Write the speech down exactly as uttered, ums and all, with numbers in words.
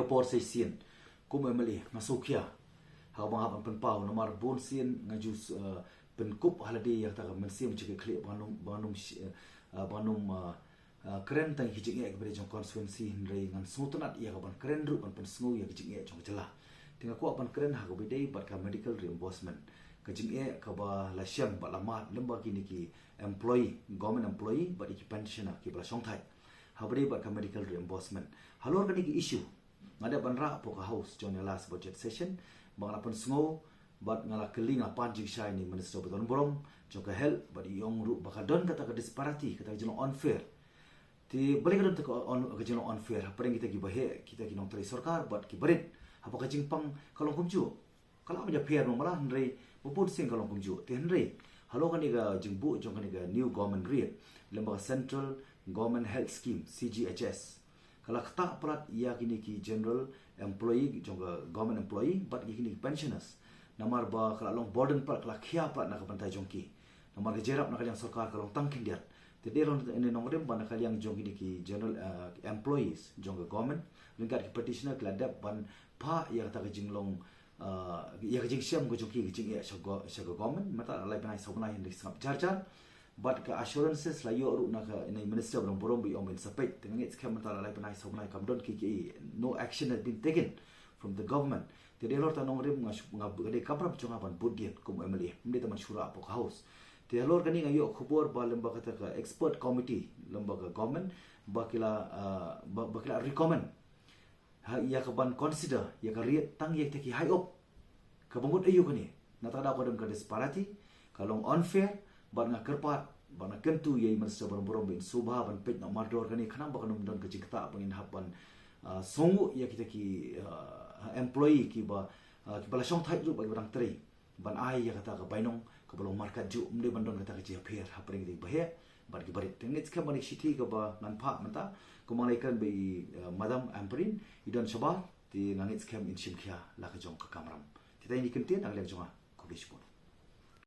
Por shisien kum M L A nga sngewkhia ha kaba nga hap ban pynpaw namar bun sien nga ju, eh, pynkup ha lade ïa kata ka mynsiem jingkitkhlieh ba nga nym, ba nga nym shi-, eh, eh, ba nga nym, eh, eh, kren tang ïa ki jingeh kiba dei jong constituency, hynrei ngan sngewtynnat ïa ka ban kren ruh ban pynsngew ïa ki jingeh jong ka jylla. Te nga kwah ban kren ha kaba dei bad ka medical reimbursement, ka jingeh kaba la shem bad la mad lem bad kine ki employee, government employee bad ïa ki pensioner kiba la shongthait ha kaba dei bad ka medical reimbursement. Halor kane ka issue nga dep ban rah hapoh ka House jong ïa last budget session, ba nga la pynsngew bad nga la kylli, nga pan jingshai na i Minister ba don burom jong ka Health bad i ong ruh ba ka don kata ka disparity, kata ka jinglong unfair. Te balei ka don kata ka un-, ka jinglong unfair hapdeng kita kiba heh, kita ki nongtrei sorkar bad kiba rit? Haba ka jingpang ka long kumjuh. Ka lah ban ïapher mo, mala, hynrei ba bun sien ka long kumjuh. Te hynrei halor kane ka jingbuh jong kane ka new government rate lem bad ka Central Government Health Scheme, C G H S, ka la ktah palat ïa kine ki general employee jong ka government employee bad ïa kine ki pensioners. Namar ba ka la long burden palat, ka la khia palat na ka bynta jong ki. Namar ka jingïarap na ka liang sorkar ka long tang khyndiat. Te dei long ne nongrim ba na ka liang jong kine ki general, eh, employees jong ka government, ryngkat ki petitioner ki la dep ban phah ïa kata ka jinglong, eh, ïa ka jingshem ka jong ki, ka jingeh sha go-, sha ka government mynta la lai bnai saw bnai, hynrei sngap jar jar. Bad ka assurances la ïoh ruh na ka, na i Minister ba don burom ba i ong ba in sa peit. Te nga ngeit skhem mynta la lai bnai saw bnai kam don kiei kiei, no action has been taken from the government. Te dei halor kata nongrim nga shu-, nga, ka dei ka kamram jong nga ban bud dien kum M L A, ym dei tang ban shu rah hapoh ka House. Te halor kane nga ïoh khubor ba lem bad kata ka expert committee lem bad ka government ba ki la, ah, ba, ba ki la recommend ha ïa ka ban consider ïa ka rate tang ïa kita ki high up. Kaba mut aïu kane? Na kata ka daw ka don ka disparity, ka long unfair, bad nga kyrpad bad nga kyntu ïa i Minister ba don burom ba in sngewbha ban peit noh mardor kane, khnang ba kan ym don ka jingktah ba ngin hap ban, ah, sngewnguh ïa kita ki, ah, employee kiba, ah, kiba la shongthait ruh bad kiba dang trei ban ai ïa kata ka bainong kaba long markatjuh, ym dei ban don kata ka jingïapher hapdeng kita kiba heh bad kiba rit. Te nga ngeit skhem ba kane ka shithi kaba ngan phah mynta, kumba nga la ïakren bad i, eh, Madam Ampareen, i don shabar, te nga ngeit skhem in shim khia la ka jong ka kamram. Te tang ïa kine ki ktien na ka liang jong nga, khublei shibun.